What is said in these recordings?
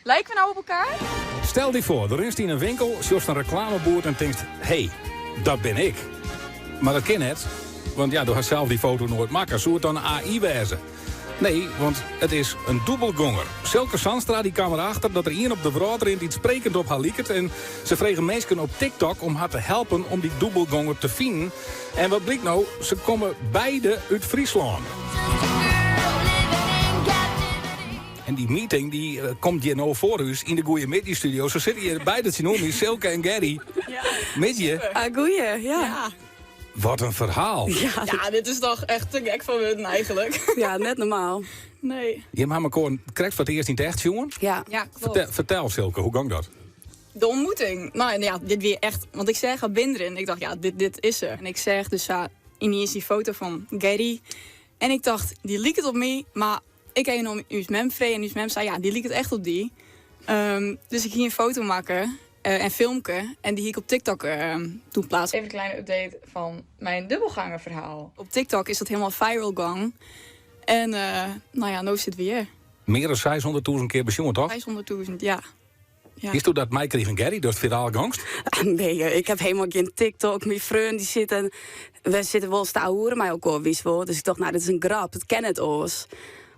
Lijken we nou op elkaar? Stel dy foar, do rinst yn in winkel, sjochst in reklameboerd en tinkst, hé, dat bin ik. Mar dat kin net, want ja, do hast sels dy foto noait makke. Soe it dan AI wêze? Nee, want it is in dûbelgonger. Silke Zandstra dy kaam derachter dat der ien op de wrâld rint dy't sprekend op har liket. En se frege minsken op TikTok om har te helpen om dy dûbelgonger te finen. En wat blykt no? Se komme beide út Fryslân. En dy meeting dy eh, komt hjir no foar ús yn de Goeiemiddei studio. Se sitte hjir beide tsjinoer my, Silke en Gerry. Ja. Middei. Ah, goeie, ja. Ja. Wat in ferhaal. Ja. Ja, dit is toch echt te gek foar wurden eigenlijk. Ja, net normaal. Nee. Jim ha mekoar krekt foar it earst yn it echt sjoen. Ja. Ja, klopt. Fertel, fertel Silke, hoe gong dat? De ontmoeting. Nou ja, dit wie echt. Want ik seach har binnenrinnen. Ik dacht, ja, dit, dit is se. En ik seach dus sa yniens dy foto fan Gerry. En ik tocht, dy liket op my. Mar ik ha even oan ús mem frege en ús mem sei, ja, dy liket echt op dy. Ehm, dus ik hie in foto makke eh, en filmke. En dy hie ik op TikTok uh, toen pleatst. Even een kleine update van mijn dubbelgangerverhaal. Op TikTok is dat helemaal viral gong. En uh, nou ja, no sit we hjir. Mear as 600.000 kear besjoen, toch? 600.000, ja. Ja. Witsto dat meikrigen, Gerry, datst firaal gongst? Nee, ik ha hielendal gjin TikTok. Myn freon dy sitte, we sitte wolris te ouwehoeren mei elkoar, witst wol. Dus ik tocht, nou, dit is in grap, it kin net oars.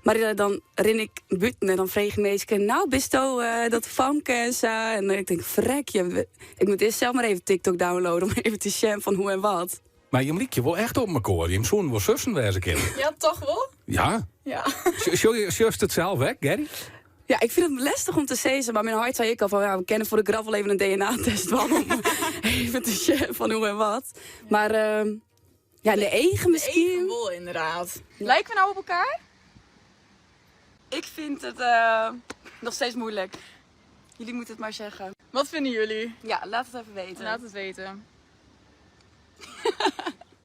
Mar eh, dan rin ik bûten en dan freegje minsken, nou, bisto uh, dat famke en sa? En ik tink, frek, je, ik moat earst sels mar even TikTok downloaden om even te sjen fan hoe en wat. Mar jim lykje wol echt op mekoar. Jim soenen wol sussen wêze kinne. Ja, toch wol? Ja. Ja. Sjochst it sels ek, Gerry? Ja, ik fyn it lestich om te sizzen, mar myn heit sei ek al fan ja, we kinne foar de grap wol even in DNA-test dwaan om even te sjen fan hoe en wat. Mar uh, ja, de eagen miskien. De eagen wol, inderdaad. Lijken we nou op elkaar? Ik vind het uh, nog steeds moeilijk. Jullie moeten het maar zeggen. Wat vinden jullie? Ja, laat het even weten. Laat het weten.